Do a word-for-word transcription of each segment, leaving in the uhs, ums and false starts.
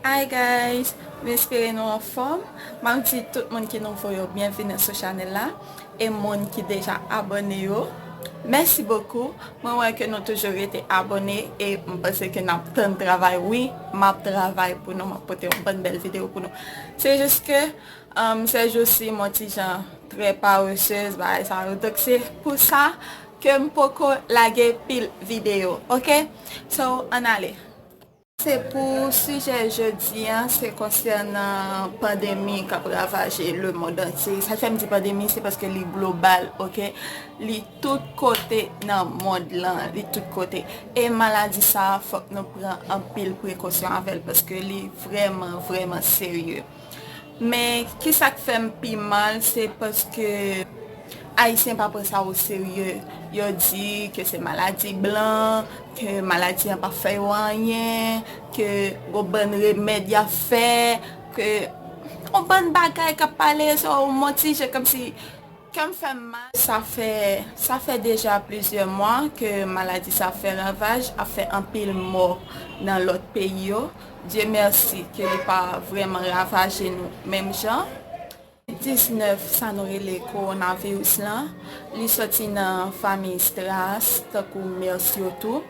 Hi guys, m espere nou anfòm. M ap di tout moun ki nouvo yo byenvini sou chanèl la, e moun ki deja abòne yo, mèsi bokou. Mwen wè ke nou toujou rete abòne e m panse ke n ap tann travay. Wi, m ap travay pou nou, m ap pote yon bann bèl videyo pou nou. Se jis ke, um, sèjousi m on ti jan trè paresez, bagay sa yo. Donk se pou sa ke m poko lage pil videyo, oke? So, ann ale. Se pou sijè jodi a, se konsènan pandemi k ap ravaje lemonn antye. Sa k fè m di pandemi, se paske li global, oke? Li tout kote nan mond lan, li tout kote. E maladi sa a, fòk nou pran anpil prekosyon avè l, paske li vrèman, vrèman serye. Men, kisa k fè m pi mal, se paske Ayisyen pa pran sa o serye. Yo di ke se maladi blan, ke maladi an p ap fè yo anyen, ke gon bann remèd y ap fè, ke yon bann bagay k ap pale, so, yon ti jan kòmsi kè m fè m mal. Sa fè, sa fè deja plizyè mwa ke maladi sa fè ravaj, ap fè anpil mò nan lòt peyi yo. Dye mèsi ke li pa vrèman ravaje nou menm jan. Diznèf, sa nou rele kowonaviris lan, li sòti nan fanmi Strauss, tankou MERS yo tou.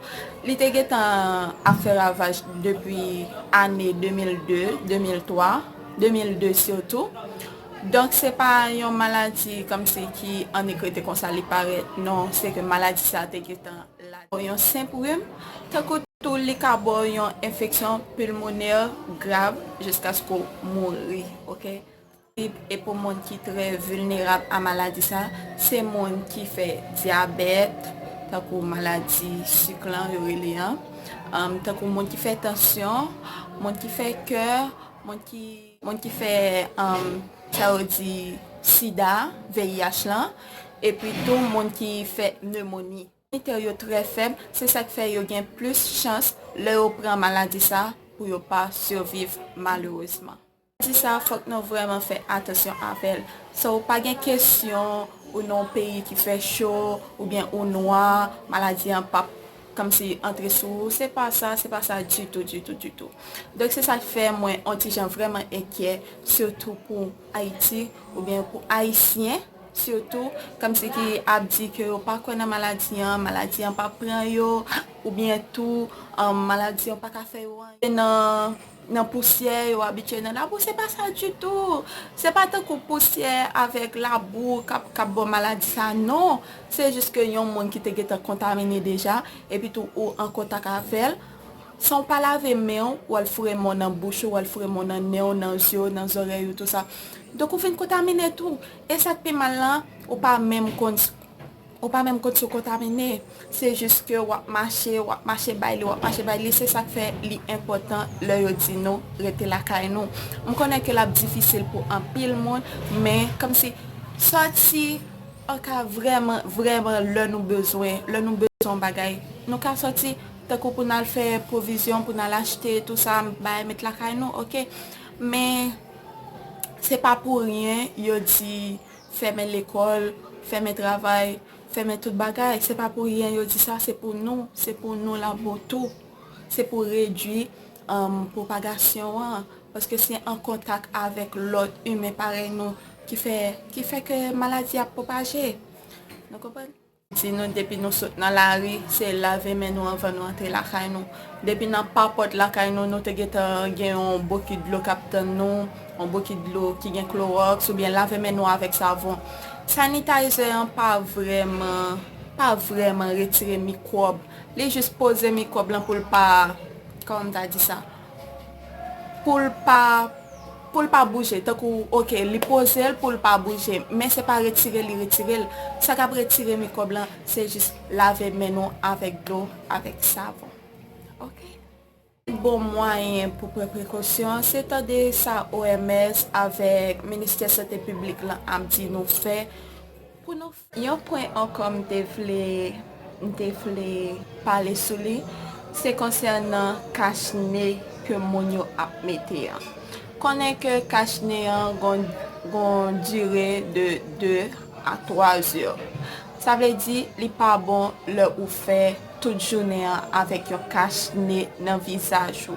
Li te gentan ap fè ravaj depi ane de mil de, de mil twa, de mil de sitou. Donk, se pa yon maladi kòmsi ki annik rete konsa li parèt. Non, se ke maladi sa te gentan la. Yon senp rim, tankou tou li ka ba w yon enfeksyon pilmonè grav jiskaske w mouri, oke? E pou moun ki trè vilnerab a maladi sa, se moun ki fè dyabèt, tankou maladi sik lan yo rele an, um, tankou moun ki fè tansyon, moun ki fè kè, moun ki, moun ki fè, um, sa yo di sida, V I H lan, epi tou moun ki fè nemoni. Iminitè yo trè fèb, se sa k fè yo gen plis chans lè yo pran maladi sa pou yo pa siviv malerezman. Maladi sa, fòk nou vrèman fè atansyon avè l. So, pa gen kesyon ou nan yon peyi ki fè cho, oubyen ou nwa, maladi an p ap kòmsi antre sou ou. Se pa sa, se pa sa ditou, ditou, ditou. Donk, se sa k fè mwen on ti jan vrèman enkyè, sitou pou Ayiti, oubyen pou Ayisyen, sitou, kòmsi ki ap di ke yo pa kwè nan maladi an, maladi an p ap pran yo, oubyen tou, um, maladi an pa ka fè yo anyen. Nan, nan pousyè, yo abitye nan labou, se pa sa ditou. Se pa tankou pousyè avèk labou k ap, k ap ba w maladi sa, non. Se jis ke yon moun ki te gentan kontamine deja, epi tou ou an kontak avè l, san w pa lave men w, w al foure men w nan bouch ou, w al foure men w nan nen w, nan zye w, nan zòrèy ou, tou sa. Donk, ou vin kontamine tou. E sa k pi mal lan, ou pa menm konn, ou pa menm konn si w kontamine. Se jis ke w ap mache, w ap mache bay li, w ap mache bay li. Se sa k fè li enpòtan lè yo di nou rete lakay nou. M konnen ke l ap difisil pou anpil moun, men kòmsi sòti an ka vrèman, vrèman lè nou bezwen, lè nou bezwen yon bagay, nou ka sòti tankou pou n al fè pwovizyon, pou n al achte tou sa, bay met lakay nou, oke? Men se pa pou ryen yo di fèmen lekòl, fèmen travay, fèmen tout bagay. Se pa pou ryen yo di sa, se pou nou, se pou nou labou tou. Se pou redui, um, pwopagasyon an, paske se an kontak avèk lòt imen parèy nou ki fè, ki fè ke maladi ap pwopaje. Nou konprann? Di nou depi nou sot nan lari, se lave men nou anvan nou antre lakay nou. Depi nan papòt lakay nou, nou te gentan gen yon bokit dlo k ap tann nou, yon bokit dlo ki gen klowòks, oubyen lave men nou avèk savon. Sanitizer an pa vrèman, pa vrèman retire mikwòb. Li jis poze mikwòb lan pou l pa, kòman m ta di sa? Pou l pa, pou l pa bouje. Tankou, oke, li poze l pou l pa bouje, men se pa retire li retire l. Sa k ap retire mikwòb lan, se jis lave men nou avèk dlo, avèk savon. Oke? Bon mwayen pou pran prekosyon, se tande sa O M S avèk Ministè Sante Piblik lan ap di nou fè pou nou fè. Yon pwen ankò m te vle, m te vle pale sou li, se konsènan kach ne ke moun yo ap mete an. Konnen ke kach ne an gon, gon dire de de a twa zè. Sa vle di, li pa bon lè ou fè tout jounen an avèk yon kach ne nan vizaj ou.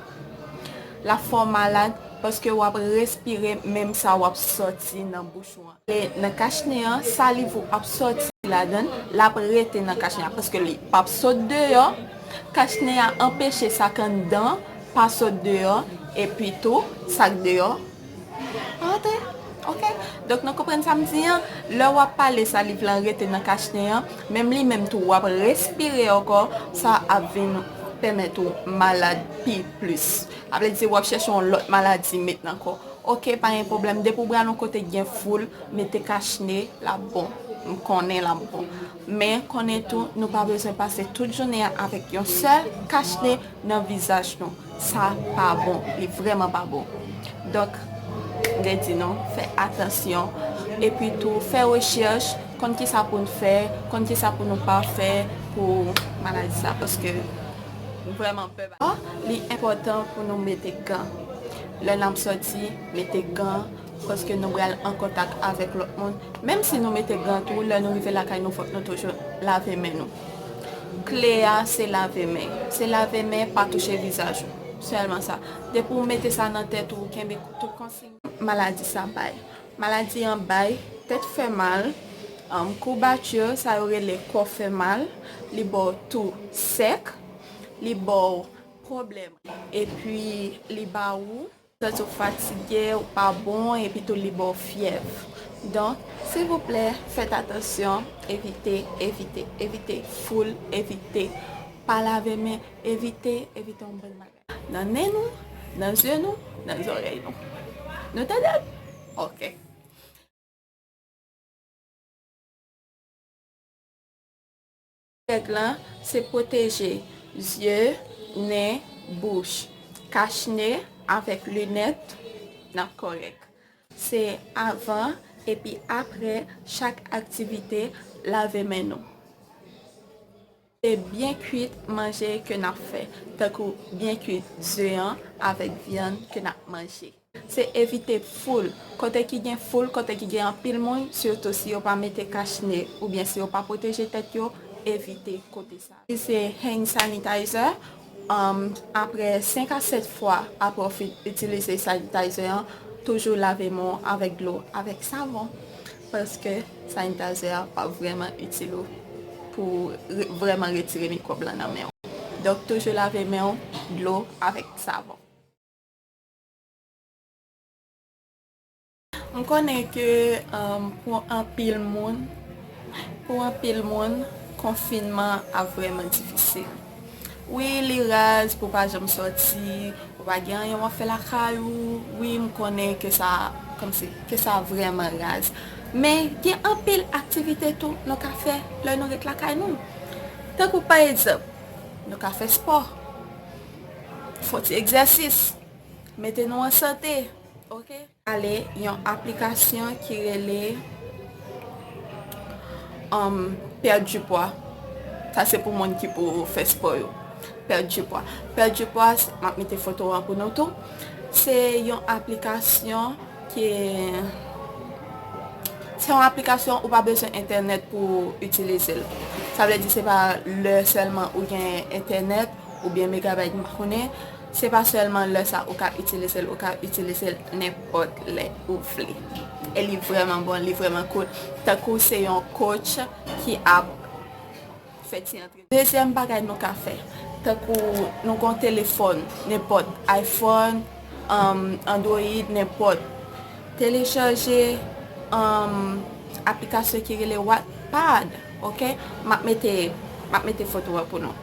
l ap fè w malad, paske w ap respire menm sa w ap sòti nan bouch ou an. E nan kachnen an, saliv ou ap sòti ladan l, l ap rete nan kachnen an, paske li p ap sot deyò. Kachnen an anpeche sa k anndan pa sot deyò, epi tou, sa k deyò antre. Oke? Donk, nou konprann sa m di an? Lè w ap pale, saliv lan rete nan kachnen an, menm li menm tou, w ap respire ankò, sa ap vin pèmèt ou malad pi plis. Sa vle di w ap chèche yon lòt maladi met nan kò. Oke, pa gen pwoblèm. Depi w pral yon kote k gen foul, mete kachne, l ap bon. M konnen l ap bon. Men, konnen tou, nou pa bezwen pase tout jounen an avèk yon sèl kachne nan vizaj nou. Sa pa bon. Li vrèman pa bon. Donk, m te di nou, fè atansyon. Epi tou, fè rechèch, konn kisa pou n fè, konn kisa pou nou pa fè pou maladi sa. Paske, m vrèman pè. Li enpòtan pou nou mete gan. Lè n ap sòti, mete gan, paske nou pral an kontak avèk lòt moun. Menm si nou mete gan tou, lè nou rive lakay nou, fòk nou toujou lave men nou. Kle a, se lave men. Se lave men, pa touche vizaj ou. Sèlman sa. Depi w mete sa nan tèt ou, ou kenbe tout konsiy maladi sa bay. Maladi an bay tèt fè mal, um, koubati, sa yo rele kò fè mal, li ba w tou sèk, li ba w pwoblèm, epi li ba ou santi w fatige, ou pa bon, epi tou li ba w fyèv. Donk, silvouplè, fèt atansyon, evite, evite, evite, foul, evite, pa lave men, evite, evite yon bann bagay. Nan nen nou, nan zye nou, nan zòrèy nou. Nou tande? Oke. Règ lan, se pwoteje zye, nen, bouch, kachne avèk linèt, n ap kòrèk. Se avan epi apre chak aktivite, lave men nou. Se byen kwit manje ke n ap fè, tankou byen kwit zye an avèk vyann ke n ap manje. Se evite foul. Kote ki gen foul, kote ki gen anpil moun, sitou si yo pa mete kachne oubyen si yo pa pwoteje tèt yo, evite kote sa. Se hand sanitizer, um, apre senk a sèt fwa apre w fin itilize sanitizer an, toujou lave men w avèk dlo, avèk savon. Paske sanitizer a p ap vrèman itil ou pou re-, vrèman retire mikwòb lan nan men w. Donk, toujou lave men w, dlo avèk savon. M konnen ke, um, pou anpil moun, pou anpil moun, konfinman ap vrèman difisil. Wi, li raz pou w pa janm sòti, ou pa gen anyen w ap fè lakay ou. Wi, m konnen ke sa, kòmsi, ke sa vrèman raz. Men, gen anpil aktivite tou nou ka fè lè nou ret lakay nou. Tankou pa egzanp, nou ka fè spò, fè yon ti egzèsis, mete nou an sante, oke? Ale yon aplikasyon ki rele, um, Perdre du poids. Sa se pou moun ki pou fè spò yo. Perdre du poids. Perdre du poids, m ap mete foto an pou nou tou. Se yon aplikasyon ki, se yon aplikasyon ou pa bezwen entènèt pou itilize l. Sa vle di se pa lè sèlman ou gen entènèt oubyen megabayt, m pa konnen. Se pa sèlman lè sa ou ka itilize l, ou ka itilize l nenpòt lè ou vle. E li vrèman bon, li vrèman cool. Tankou se yon coach ki ap fè ti antre. Dezyèm bagay nou ka fè, tankou nou gon telefòn, nenpòt iPhone, um, Android, nenpòt. Telechaje, um, aplikasyon ki rele Wattpad, oke? M ap mete, m ap mete foto a pou nou.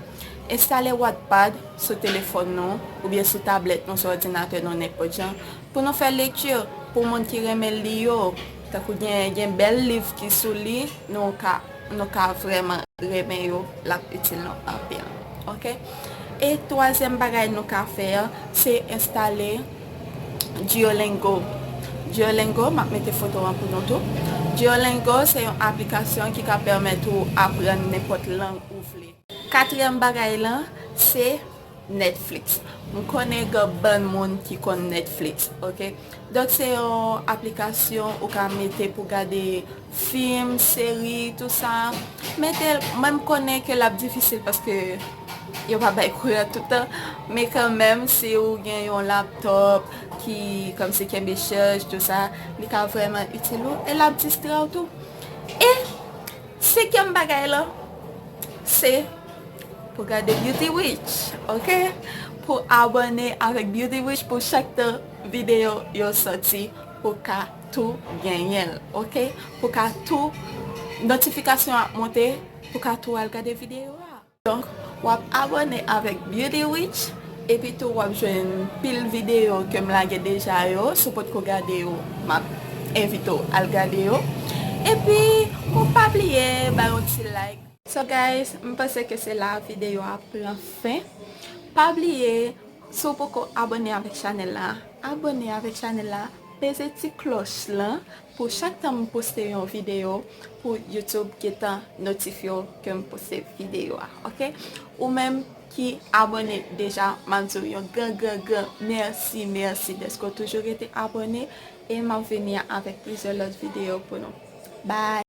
Enstale Wattpad sou telefòn nou, oubyen sou tablèt nou, sou òdinatè nou, nenpòt jan. Pou nou fè lekti, pou moun ki renmen li yo, tankou gen, gen bèl liv ki sou li, nou ka, nou ka vrèman renmen yo, l ap itil nou anpil. Oke? E twazyèm bagay nou ka fè a, se enstale Duolingo. Duolingo, m ap mete foto an pou nou tou. Duolingo se yon aplikasyon ki ka pèmèt ou aprann nenpòt lang ou vle. Katriyèm bagay lan, se Netflix. M konnen gen bann moun ki konn Netflix, oke? Donk, se yon aplikasyon ou ka mete pou gade fim, seri, tou sa. Mete l, mwen m konnen ke l ap difisil paske Yo pa bay kouran tout tan, men kanmenm, si ou gen yon laptop ki kòmsi kenbe chaj, tou sa, li ka vrèman itil ou, e l ap distrè w tou. E senkyèm bagay la, se pou gade Beauty Witch, ok? Pou abòne avèk Beauty Witch pou chak tan videyo yo sòti, pou ka tou genyen l, ok? Pou ka tou, notifikasyon ap monte, pou ka tou al gade videyo a. Donk, w ap abòne avèk Beauty Witch, epi tou w ap jwenn pil videyo ke m lage deja yo, si w potko gade yo, m ap envite w al gade yo. Epi, pou pa bliye, bay yon ti like. So guys, m panse ke se la videyo a pran fen. Pa bliye, si w poko abòne avèk chanèl la, abòne avèk chanèl la, peze ti klòch lan pou chak tan m poste yon videyo, pou YouTube gentan notifye w ke m poste videyo a, ok? Ou menm ki abòne deja, m ap di w yon gran, gran, gran mèsi, mèsi dèske w toujou rete abòne, e m ap vini avèk plizyè lòt videyo pou nou. Bye!